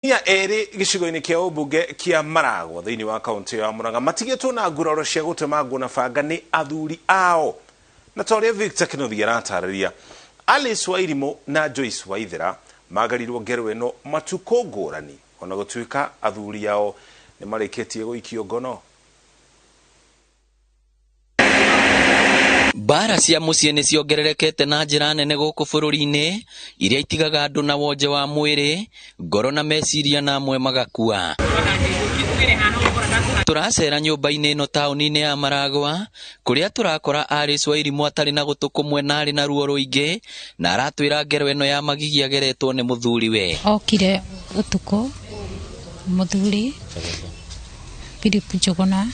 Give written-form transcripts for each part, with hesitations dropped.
Atumia erĩ gĩcigo-inĩ kĩa ũmbunge kĩa Maragwa thĩinĩ wa kaunti ya Murang'a matigĩtwo na nguraro cia gũtemangwo na banga nĩ athuri ao. Na ta ũrĩa Victor Kĩnuthia aratarĩria, Alice Wairimũ na Joyce Waithera magarirwo ngero ĩno matukũ ngũrani ona gũtuĩka athuri ao nĩ marĩkĩtie gũikio ngono. Mbara cia mũciĩ nĩ ciongererekete na njĩra nene gũkũ bũrũri-inĩ, iria itigaga andũ na wonje wa mwĩrĩ, ngoro na meciria na amwe magakua. Tũracera nyũmba-inĩ ĩno taũni-inĩ ya Maragwa, kũrĩa tũrakora Alice Wairimũ atarĩ na gũtũ kũmwe na arĩ na ruo rũingĩ, na aratwĩra ngero ĩno ya magigi ageretwo nĩ mũthuriwe. Okire ũtukũ mũthuri Philip Njũgũna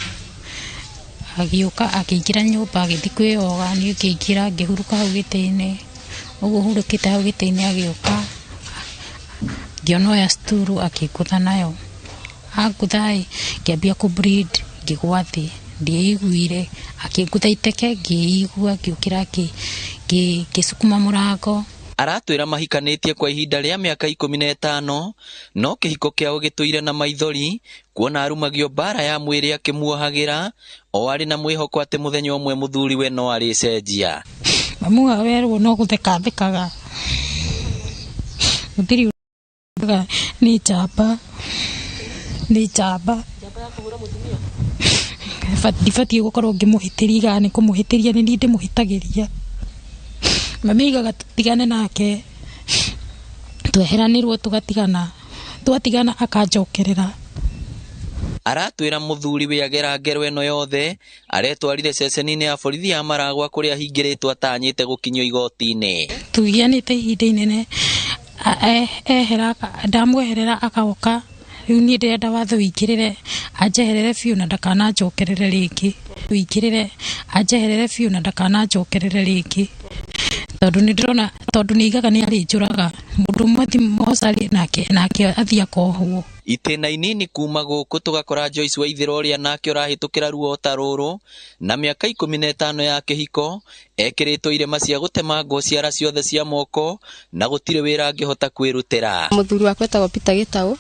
agĩũka akĩingĩra nyũmba agĩthiĩ kwĩyoga, niĩ ngĩingĩra ngĩhurũka hau gĩtĩ-inĩ, ũguo hurũkĩte hau gĩtĩ-inĩ agĩũka ngĩona oya sturu akĩngũtha nayo, angũtha ĩ ngĩambia kũ bleed ngĩgwa thĩ, ndieiguire, akĩngũtha iteke ngĩigua ngĩũkĩra ngĩcukuma mũrango. Aratwĩra mahikanĩtie kwa ihinda rĩa mĩaka 15, no kĩhiko kĩao gĩtũire na maithori, kuona arumagio mbara ya mwĩrĩ akĩmuohagĩra, o arĩ na mwĩhoko atĩ mũthenya ũmwe mũthuriwe no arĩcenjia. Mamu wao erwo no gũtheka athekaga, gũtirĩ ũndũ nĩ njamba, nĩ njamba. Ndibatiĩ gũkorwo ngĩmũhĩtĩria kana nĩ kũmũhĩtĩria nĩ niĩ ndĩmũhĩtagĩria. Mami aigaga tũtigane nake, tweheranĩrwo tũgatigana, twatigana akanjokerera. Aratwĩra mũthuri we agera ngero ĩno yothe, aretwarire ceceni-inĩ ya borithi ya Maragwa kũrĩa ahingĩrĩtwo atanyĩte gũkinyio igoti-inĩ. Tũgianĩte ihinda inene, ehera, ndamweherera agoka, rĩu niĩ ndĩrenda watho ũingĩrĩre, anjeherere biũ na ndakananjokerere rĩngĩ. Ũingĩrĩre, anjeherere biũ na ndakananjokerere rĩngĩ. Tondũ nĩ ndĩrona, tondũ nĩ aigaga nĩ arĩnjũraga, mũndũ ũmwe athiĩ mocarĩ nake athiĩ akohwo. Itĩna inini kuma gũkũ tũgakora Joyce Waithera ũrĩa nake ũrahĩtũkĩra ruo ta rũrũ, na mĩaka 15 ya kĩhiko, ekĩrĩtwo irema cia gũtemangwo ciara ciothe cia moko, na gũtirĩ wĩra angĩhota kwĩrutĩra. Mũthuri wakwa etagwo Peter Gĩtaũ,